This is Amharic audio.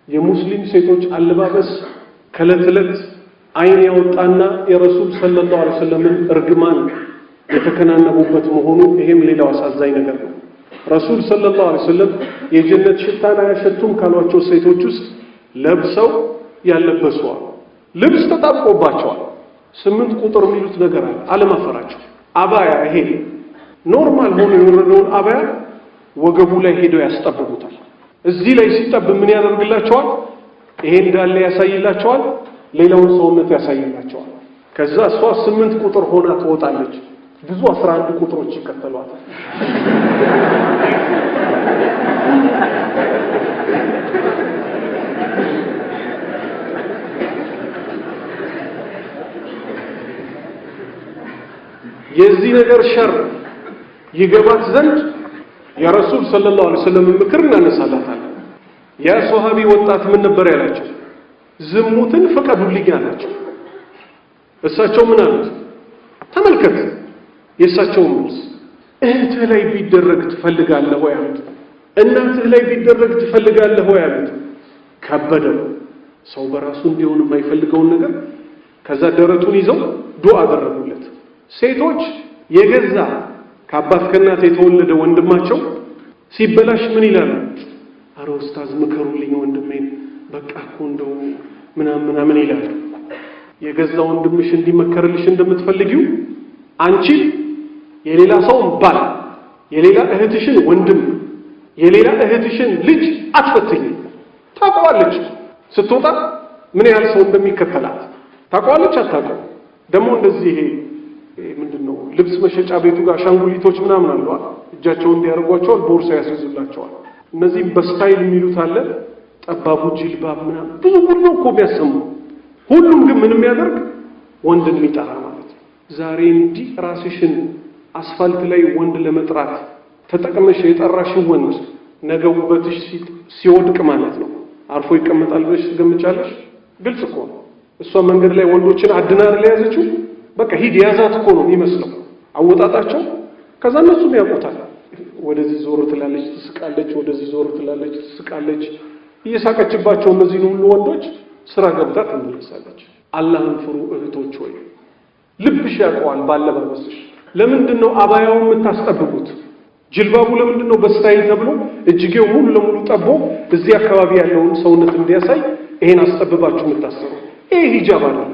የሙስሊም ሴቶች አለባበስ ከዕለት ዕለት አይን ያወጣና የረሱል ሰለላሁ ዐለይሂ ወሰለም እርግማን የተከናነቡበት መሆኑ ይሄም ሌላው አሳዛኝ ነገር ነው። ረሱል ሰለላሁ ዐለይሂ ወሰለም የጀነት ሽታን አያሸቱም ካሏቸው ሴቶች ውስጥ ለብሰው ያለበሱ አሉ። ልብስ ተጣብቆባቸዋል። 8 ቁጥር የሚሉት ነገር አለ። አለማፈራቸው አባያ ይሄ normal ሆኖ የወረደውን አባያ ወገቡ ላይ ሄደው ያስጠብቡታል። እዚህ ላይ ሲጠብ ምን ያደርግላቸዋል? ይሄ እንዳለ ያሳይላቸዋል፣ ሌላውን ሰውነት ያሳይላቸዋል። ከዛ እሷ 8 ቁጥር ሆና ትወጣለች። ብዙ 11 ቁጥሮች ይከተሏታል። የዚህ ነገር ሸር ይገባት ዘንድ የረሱል ሰለላሁ ዐለይሂ ወሰለም ምክር እናነሳላታለን። ያ ሶሃቢ ወጣት ምን ነበር ያላቸው? ዝሙትን ፍቀዱልኝ አላቸው። እሳቸው ምን አሉት? ተመልከት የእሳቸው መልስ። እህትህ ላይ ቢደረግ ትፈልጋለህ ወይ አሉት። እናትህ ላይ ቢደረግ ትፈልጋለህ ወይ አሉት። ከበደው። ሰው በራሱ እንዲሆን የማይፈልገውን ነገር። ከዛ ደረቱን ይዘው ዱዓ አደረጉለት። ሴቶች የገዛ ከአባት ከእናት የተወለደ ወንድማቸው ሲበላሽ ምን ይላሉ? አረ ኡስታዝ ምከሩልኝ ወንድሜን፣ በቃ እኮ እንደው ምናምን ምናምን ይላሉ። የገዛ ወንድምሽ እንዲመከርልሽ እንደምትፈልጊው አንቺ የሌላ ሰውን ባል፣ የሌላ እህትሽን ወንድም፣ የሌላ እህትሽን ልጅ አትፈትኝ። ታውቀዋለች፣ ስትወጣ ምን ያህል ሰው እንደሚከተላት ታውቀዋለች። አታውቀው? ደግሞ እንደዚህ ይሄ ምንድነው ልብስ መሸጫ ቤቱ ጋር አሻንጉሊቶች ምናምን አሉ። እጃቸውን እንዲያደርጓቸዋል፣ ቦርሳ ያስይዙላቸዋል። እነዚህም በ style የሚሉት አለ፣ ጠባቡ ጅልባብ ምናምን ብዙ ጉድ ነው እኮ የሚያሰሙ። ሁሉም ግን ምን የሚያደርግ ወንድን የሚጠራ ማለት ነው። ዛሬ እንዲህ ራስሽን አስፋልት ላይ ወንድ ለመጥራት ተጠቅመሽ የጠራሽው ወንድ ነገ ውበትሽ ሲወድቅ ማለት ነው አርፎ ይቀመጣል ብለሽ ትገምቻለሽ? ግልጽ እኮ ነው። እሷ መንገድ ላይ ወንዶችን አድና አይደል የያዘችው? በቃ ሂድ ያዛት እኮ ነው የሚመስለው አወጣጣቸው። ከዛ እነሱም ያውቁታል። ወደዚህ ዞር ትላለች፣ ትስቃለች፣ ወደዚህ ዞር ትላለች፣ ትስቃለች። እየሳቀችባቸው እነዚህን ሁሉ ወንዶች ስራ ገብታ ትመለሳለች። አላህን ፍሩ እህቶች ሆይ፣ ልብሽ ያውቀዋል ባለባበስሽ። ለምንድን ነው አባያውን የምታስጠብቡት? ጅልባቡ ለምንድን ነው በ style ተብሎ እጅጌው ሙሉ ለሙሉ ጠቦ እዚህ አካባቢ ያለውን ሰውነት እንዲያሳይ ይሄን አስጠብባችሁ የምታሰሩ? ይሄ ሂጃብ አይደለም።